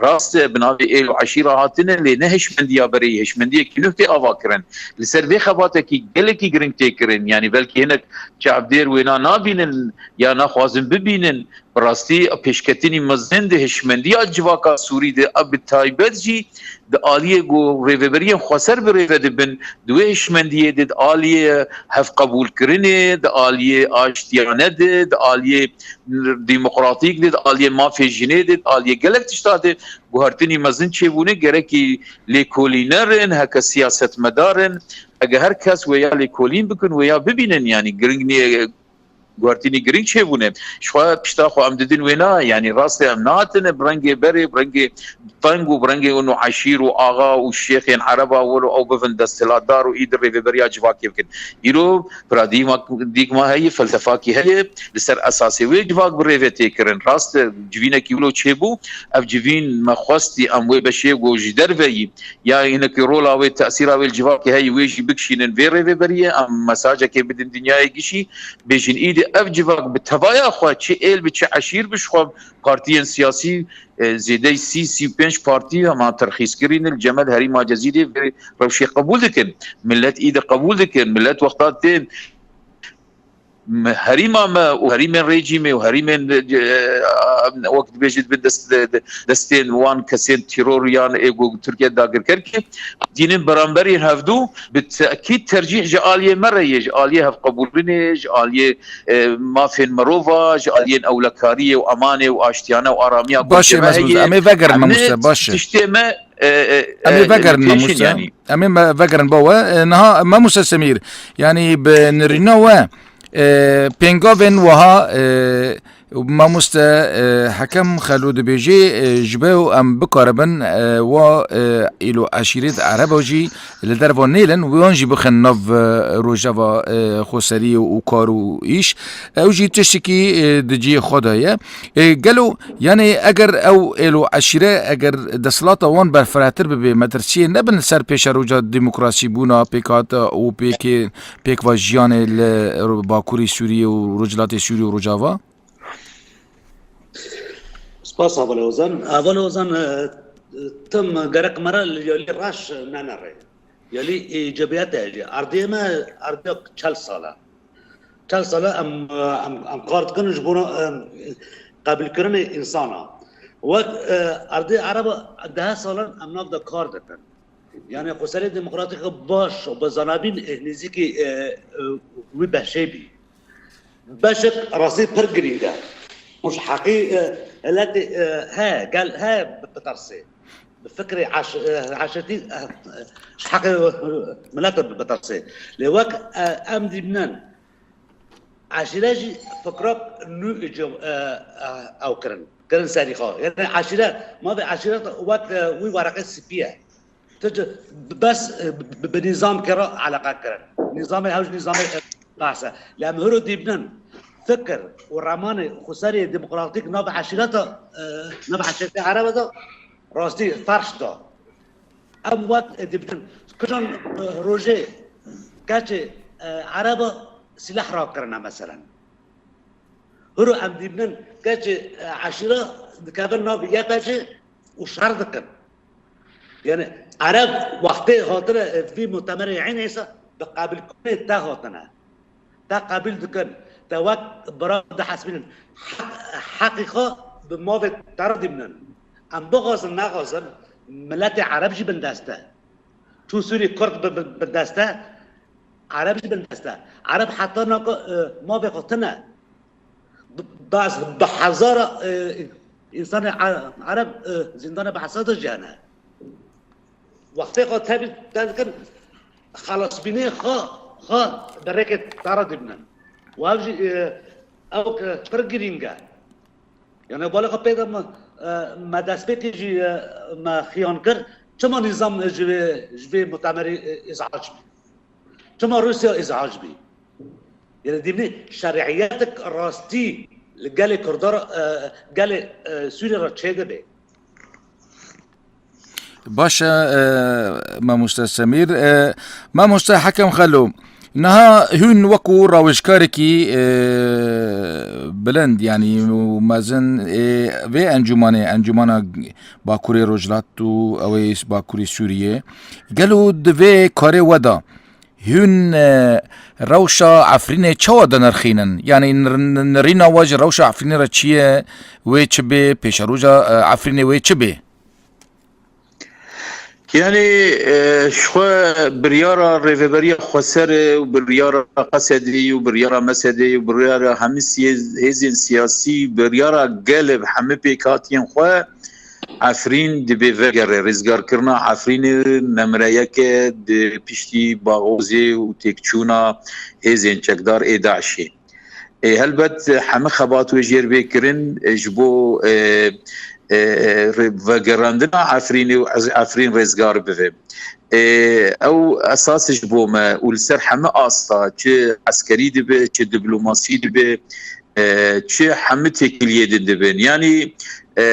Rast e, bi navê êl û eşîra hatine, lê ne hişmendiya berê, hişmendiyekî nuh tê ava kirin. Li ser vê xebatekî gelekî giring tê kirin. Yanî belkî hinek çavdêr wêna nabînin ya naxwazin bibînin. Bi rastî pêşketinî mezin di hişmendiya civaka Sûrî de, a bi taybet jî di aliyê ku rêveberiyên xweser bi rêve dibin, di wê hişmendiyê de, di aliyê hevqebûlkirinê, di aliyê aştiyane de, di aliyê demokratîk de, di aliyê mafê jinê de, di aliyê gelek tişta de guhertinî mezin çêbûne, gerekî lêkolîner in, heke siyasetmedar in, heke her kes wêya lêkolîn bikin, wêya bibînin, yanî giring niye, guhertînî giring çêbûne. Ji xwe pişta xwe em didin wêna, yanî rast e em nehatine bi rengê berê, bi rengê teng û bi rengê win û eşîr û axa û şêxên Ereba wilo ew bibin desthilatdar û îdî rêveberiya civakê bikin. Îro paradîgma, dîgma heye, felsefakî heye, li ser esasê wê civak bi rêve tê kirin. Rast e, civînekî wilo çêbû, ev civîn me xwestî em wê beşê ku ji derve yî ya hinekî rola wê, tesîra wê li civakê heye, wê jî bikişînin vê rêveberiyê, em mesajekê bidin dinyayê gişî, bêjin îdî ev civak bi tevaya xwe, çi êl bi, çi eşîr bi, ji xwe partiyên siyasî, e, zêdeyî sî, sî û pênc partî hema terxîskirî ne li cem me di herêma Cezîrê vê rewşê qebûl dikin. Milet îdî qebûl dikin. Milet wexta tên m-, herîma me û herîmên rejîmê û herîmên, e, wek dibêjit bin dest, de, de, destên wan kesên teror yan ê ku Tirkiye dagirker kir, dînin beramberî hevdû bi tekîd tercîh ji aliyê me re yê, ji aliyê hevqebûlkirinê, ji aliyê, e, mafên mirova, ji aliyên ewlekariyê û emanê û aştiyane û aramiya Baş e, gotê me Mezmûz, heye. Em ê vegerin, Em ne mamoste, baş e. Tiştê me, e, e, Em ê e, vegerin, mamoste. Yanî. Em ê me vegerin ba we. E, niha, mamoste Semîr, yanî bi nirîna we, e, pêngavên wiha, e, Mamoste, e, Hekem Xelo dibêje, e, ji bo em bikaribin, e, wa, e, îlo eşîret Ereba jî li derva nêlin, wan jî bixin nav, e, rojeva, e, xweseriyê û kar û îş. Ew jî tiştekî, e, di cihê xwe de ye. E, gelo, yani eger ew êlo eşîre, eger desthilata wan berfirehtir bibe, metirsiyê nebin ser pêşeroja demokrasîbûna, pêkhata û pêkê-, pêkva jiyanê li Bakurê Sûriyê û Rojhilatê Sûriyê û Rojava? Spas, Hevalê Ozan. Hevalê Ozan, e, e, tim gerek me re li yalî reş nenere. Yalî, e, cebiyet heye. Erdê me, erdê çel sal e. Çel sal e em, e, em, em kar dikin ji bo, e, qebûlkirinê însana. Wek, e, erdê Ereba deh salan em nav de kar dikin. Yani xweserê demokratîk baş û bi zanabîn, e, nêzîkî, e, e, wî beşê bî. Beşek rastî pir girîng e. Û ji heqî, e, hiletê, e, he, gel he bi-, bitersê. Bi fikrê eş-, e, eşirtî, e, e, ji heqê, e, miletê bi-, bitersê. Lê wek, e, em dibînin, eşîre jî fikra nû, e, e, ew kirin. Kirin serî xwe. Yani eşîre, mavê eşîre wek, e, wî wereqê spî ye. Tu ci-, bes, e, bi, bi nîzamkê re eleqe kirin. Nîzamê hew ji nîzamê, e, behs e. Lê em hiro dîbinin fikir û remanê xweserê demokratîk nav eşîreta, e, nav eşîretê Erebe de rastî ferş da. Em wek, e, dîbinin kijan, e, rojê keçê, e, Erebe silah rakirine meselen. Hiro em dîbinin keçê, e, eşîre dikevin nav Y P G û şer dikin. Yani Ereb wextê hatine, e, vî mutemerê Eynê se bi qebîlkirinê te hatine. Te qebîl dikin. Te wek bira dihesibînin. Heq-, heqî xwe bi mavê te re dîbinin. Em bixwazin nexwazin, miletê Ereb jî bindest e. Çû Sûrî Kurd bi, bi, bindest e. Ereb jî bindest e. Ereb heta naka, e, mavê xwe tine. Bi, bas, bi hezara, e, însanê E-, Ereb, e, zîndana behsa de jî hene. Wextê xwe tevî te dikin, xelasbînê xwe, xwe bi rêkê te re dibînin. Û ev jî, e, ew ke pir girîng e. Yani, balê xwe pê de me, e, me destpêkê jî, e, me xiyan kir. Çima nîzam ji vê, ji vê mutemerî, e, îzac bî? Çima Rûsya îzac bî? Yani, dîmnê şerîyetek rastî li gelê Kurda re, e, gelê, e, Sûriyê re çêdibe. Baş e, e, mamoste Semîr. E, mamoste Hekem Xelo, niha hûn wekû rawêjkarekî, e, bilind, yanî û mezin, e, vê encûmanê, Encûmana Bakurê Rojhilat û ew ê Bakurê Sûriyê, gelo di vê karê we de hûn, e, rewşa Efrînê çawa dinirxînin? Yanî nir-, nirîna we ji rewşa Efrînê re çi ye? Wê çi bê? Pêşeroja, e, Efrînê wê çi bê? Yani, e, ji xwe biryara Rêveberiya Xweser û biryara Qesedê û biryara Mesedê û biryara hemî siyê-, hêzên siyasî, biryara gelê bi hemî pêkhatiyên xwe Efrîn dibê vegere. Rêzgarkirina Efrînê nemireyeke di piştî Baxozê û têkçûna hêzên çekdar ê DAIŞê. Ê, helbet, hemî xebat wê jêr bê kirin, e, ji bo, e, e, rê-, vegerandina Efrînê û Ez-, Efrîn rêzgar bibe. E, ew esas ji bo me û li ser hemî asta, çi eskerî dibe, çi diplomasî dibe, e, çi hemî têkiliyê din dibin. Yanî, e, e,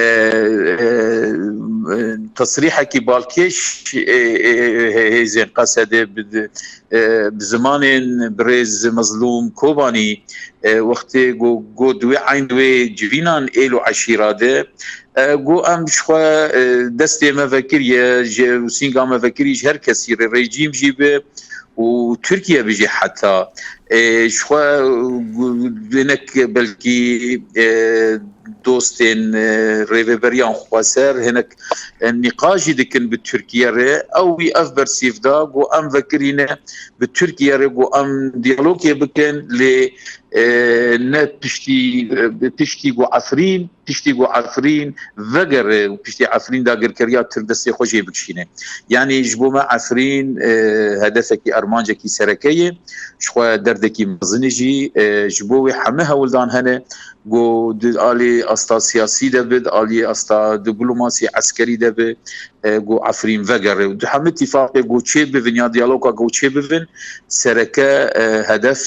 e, tesrîhekî balkêş, e, e, e, hê-, hêzên Qesedê bi, e, bi zimanên birêz Mezlûm Kobanî, e, wextê got, got wê eyn wê civînan êl û eşîra de, e, got em ji xwe, e, destê me vekiriye, ji, û sînga me vekirî ji her kesî re, rejîm jî be û Tirkiye bijî heta. E, ji xwe, e, hinek belkî, e, dostên, e, rêveberiyan xweser hinek, e, nîqaş jî dikin bi Tirkiye re. Ew wî ev bersîv da, got em vekirîne bi Tirkiye re, got em diyalogê bikin, lê e, ne piştî, e, piştî ku Efrîn, piştî ku Efrîn vegere û piştî Efrîn dagirkeriya Tirk destê xwe jê bikişîne. Yanî ji bo me Efrîn, e, hedefekî, armancekî sereke ye, ji xwe derdekî mezin e jî, e, ji bo wê heme hewldan hene, ku di alî asta siyasî de be, di alî asta diplomasî eskerî de be, e, ku Efrîn vegere. Û di hemî tîfaqê ku çê bibin ya diyaloga ku çê bibin, sereke, e, hedef,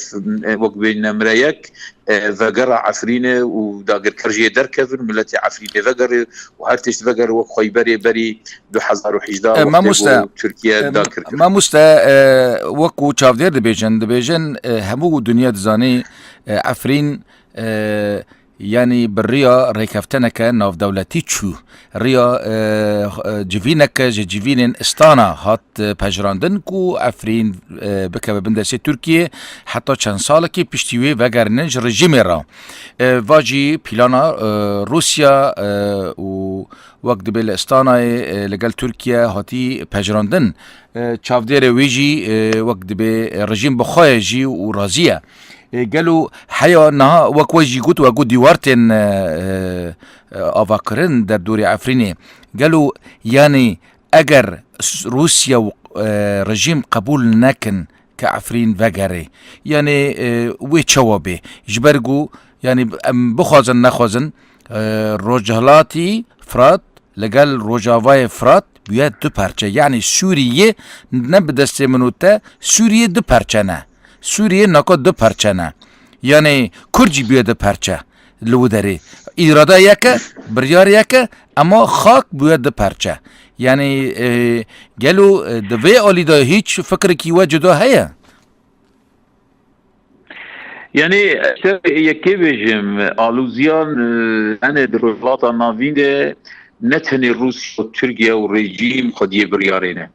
e, wek bê nemre yek, e, vegera Efrînê û dagirker jê derkevin, miletê Efrînê vegere û her tişt vegere wek Xweyberê berî du hezar û hejdeh E, wextê mamoste, ku Tirkiye e, dagir kir. Mamoste, e, wek ku çavdêr dibêjin, dibêjin, e, hemû dinya dizanî, e, Efrîn, e, yanî bi riya rêkeftineke navdewletî çû. Riya, e, e, civîneke ji civînên Istana hat, e, pejirandin ku Efrîn, e, bikeve bin destê Tirkiyê, heta çend salekî piştî wê vegerînin ji rejîmê re. E, va jî plana, e, Rûsya, e, û wek dibê li Istanayê, e, li gel Tirkiye hatî pejirandin. E, çavdêrê wê jî, e, wek dibê, e, rejîm bi xwe ye jî û razî ye. E, gelo heya niha wek we jî got, we got dîwar tên, e, e, avakirin derdorê Efrînê. Gelo, yanî eger s-, Rûsya û, e, rejîm qebûl nekin ke Efrîn vegere, yanî, e, wê çawa bê? Ji ber ku, yanî em bixwazin nexwazin, e, Rojhilatî Firat li gel Rojavayê Firat bûye du parçe. Yanî Sûriyê ne bi destê min û te, Sûriyê du parçe ne. Sûriyê naka du parçe ne. Yanî Kurd jî bûye du parçe li wî derê. Îrade yek e, biryar yek e, ema xak bûye du parçe. Yanî, e, gelo, e, di vê alî de hîç fikrekî we cuda heye? Yanî, ez yekê bêjim, alûziyan, e, hene di Rojhilata Navîn de ne tenê Rûsya û Tirkiye û rejîm xwediyê biryarê ne.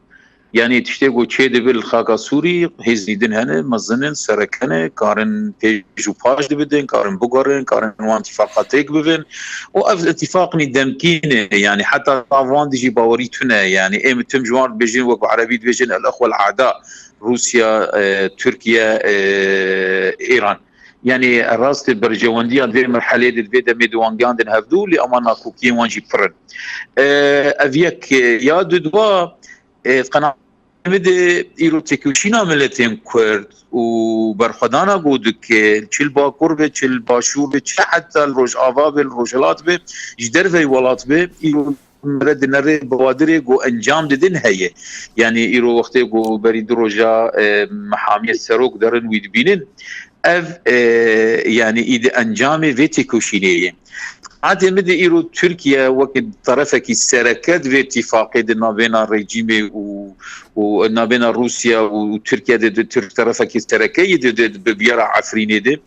Yanî tiştê ku çê dibe li xaka Sûrî, hêzî din hene, mezin in, sereke ne, karin pêş û paş dibidin, karin bigorin, karin wan tîfaqa têk bibin. Û ev tîfaqnî demkî ne, yanî heta van dijî bawerî tune, yanî êm tim ji wan dibêjin, wek bi erebî dibêjin, el exwel ada, Rûsya, e, Tirkiye, e, Îran. Yanî rast e, berjewendiya di vê merhelê de, di vê demê de wan gihand hevdû, lê ama nakokiyên wan jî pir in. E, ev yek, e, ya dudwa, e, qenaetê min de îro têkoşîna miletên Kurd û berxwedana ku dike, çi li Bakur be, çi li Başûr be, çi heta li Rojava be, li Rojhilat be, ji derveyî welat be, îro mere dinere bawadirê ku encam didin heye. Yanî îro wextê ku berî du roja, e, mehamiyê serok derin wî dibînin. Ev, e, yanî îdi encamê vê têkoşînê ye. Qenaetê min de îro Tirkiye weke terefekî sereke di vê tîfaqê de navêna rejîmê û, û navêna Rûsya û Tirkiye de, de Tirk terefekî sereke ye de, de, de bi biyara Efrînê de.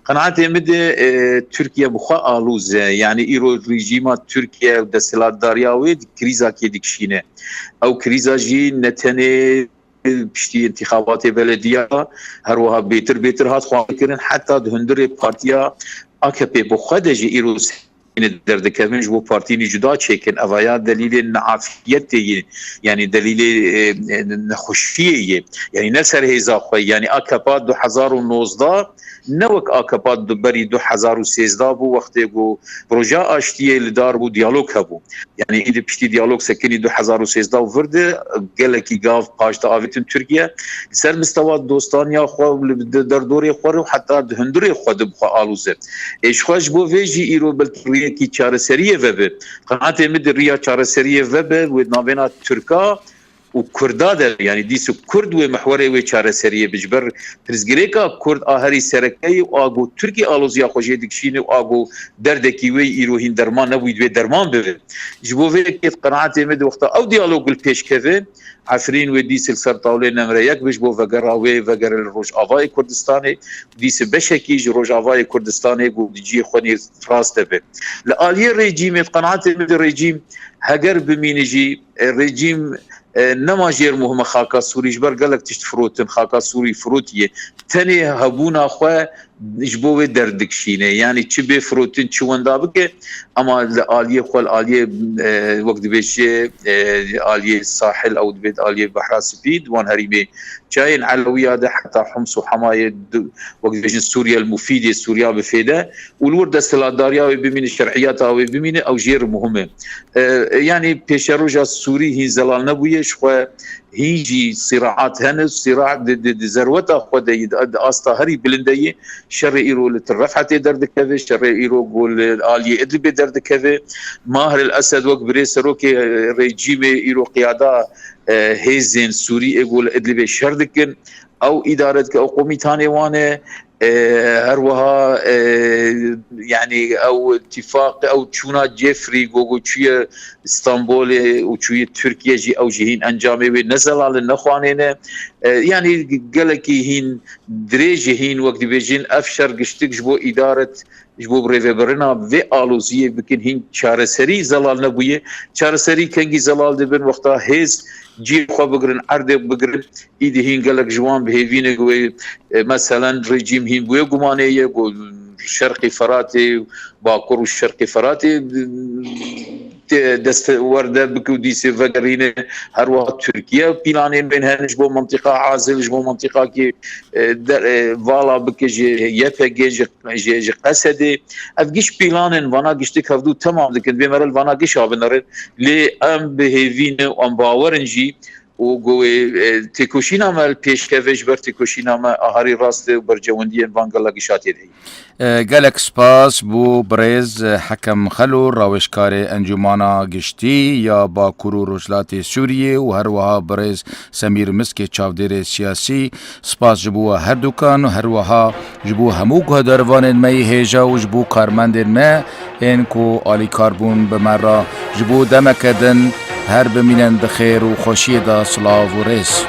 Qenaetê min de, e, Tirkiye bi xwe alûz e. Yanî îro rejîma Tirkiye û desthilatdariya wê di krîzakê dikişîne. Ew krîza jî ne tenê piştî întîxabatê belediya, her wiha bêtir bêtir hat xwarinkirin, heta di hundirê partiya A K P bi xwe de jî îro derdikevin ji bo partiyên cuda çêkin. Eva ya delîlê neafiyetê ye, yanî delîlê, e, e, nexweşiyê ye. Yanî ne ser hêza xwe, yanî A K P du hezar û nozdeh ne wek A K P du berî du hezar û sêzdeh bû, wextê ku proje aştiyê li dar bû, diyalog hebû. Yanî îdî piştî diyalog sekinî du hezar û sêzdeh û vir de gelekî gav paş diavêtin Tirkiye. Li ser mistewa dostaniya xwe û li de-, derdorê xwe re û heta di hundirê xwe de bi xwe alûz e. Ê ji xwe ji bo vê jî îro belkî riyekî çareseriyê vebe. Qenaetê min di riya çareseriyê vebe, wê navêna Tirka û Kurda de, yanî dîs û Kurd wê mihwerê wê çareseriyê bi. Ji ber pirsgirêka Kurd a herî sereke ye û a ku Tirkî aloziya xwe jê dikişîne û a ku derdekî wê îro hîn derman nebûyî, divê derman bibe. Ji bo vê yekê di qenaetê min di wexta ew diyalog li pêş keve, Efrîn wê dîs li ser tawlê nemre yek bi ji bo vegera wê vegere li Rojavayê Kurdistanê, dîs beşekî ji Rojavayê Kurdistanê ku di cihê xwe nêz rast de be. Li aliyê rejîmê, di qenaetê min de rejîm heger bimîne jî, e, rejîm, e, nema jêr muhim e xaka Sûrî, ji ber gelek tişt firotin, xaka Sûrî firotiye. Tenê hebûna xwe ji bo wê derdikişîne. Yanî çi bê firotin, çi wenda bike, ama li aliyê xwe, li aliyê, e, wek dibêje, e, aliyê sahil ew dibê, aliyê Behra Spî, di wan herîmê çayên Elewiya de heta Homs û Hemayê, wek dibêjin Sûriye li mufîdê, Sûriya bi fêde û li wir desthilatdariya wê bimîne, şer'iyeta wê bimîne, ew jê re muhim e. E, yanî pêşeroja Sûrî hîn zelal nebûye, ji xwe hîn jî sîraat hene, sîraat di, di, di zerweta xwe de yî, di, di asta herî bilind de yî. Şerê îro li Til Refhetê derdikeve, şerê îro ku li aliyê Idlibê derdikeve. Maher el Esed wek birê serokê, e, rejîmê îro qiyada, e, hêzên Sûrî ê ku li Idlibê şer dikin. Ew îdare dike, ew komîtanê wan e. E, her wiha, e, yanî ew tîfaq, ew çûna Cefrî, ku, ku çûye Stenbolê û çûye Tirkiye jî, ew jî hîn encamê wê ne zelal in, ne xwanê ne. E, yanî gelekî hîn dirêj e, hîn wek dibêjin, ev şer giştik ji bo îdaret, ji bo birêvebirina vê aloziyê bikin, hîn çareserî zelal nebûye. Çareserî kengî zelal dibin, wexta hêz cihê xwe bigirin, erdê bigirin, îdî hîn gelek ji wan bi hêvî ne ku wê, e, meselen rejîm hîn bi wê gumanê ye ku Şerqê Feratê, Bakur û Şerqê Feratê, tê destewerde bike û dîsê vegerîne. Her wiha Tirkiye planên bên hene ji bo mintîqa Azil, ji bo mintîqakê, e, der-, e, vala bike ji Y P G, ji, ji, ji Qesedê. Ev giş planên vana giştik hevdû temam dikin. Bê mere li vana gişa binerin. Lê em bi hêvî ne û em bawer in jî û ku wê, e, têkoşîna me li pêş keve, ji ber têkoşîna me a herî rast e û bercewendiyên van gela gişa tê de heye. E, gelek spas bo birêz, e, Hekem Xelo, rawêjkarê Encûmana Giştî ya Bakur û Rojhilatê Sûriyê û her wiha birêz Semîr Miskê, çavdêrê siyasî. Spas ji bo we herdukan û her wiha ji bo hemû guhdarvanên me yê hêja û ji bo karmendên me ên ku alîkar bûn bi me re. Ji bo demeke din her bimînin bi xêr û xweşiyê de. Silav û rêz.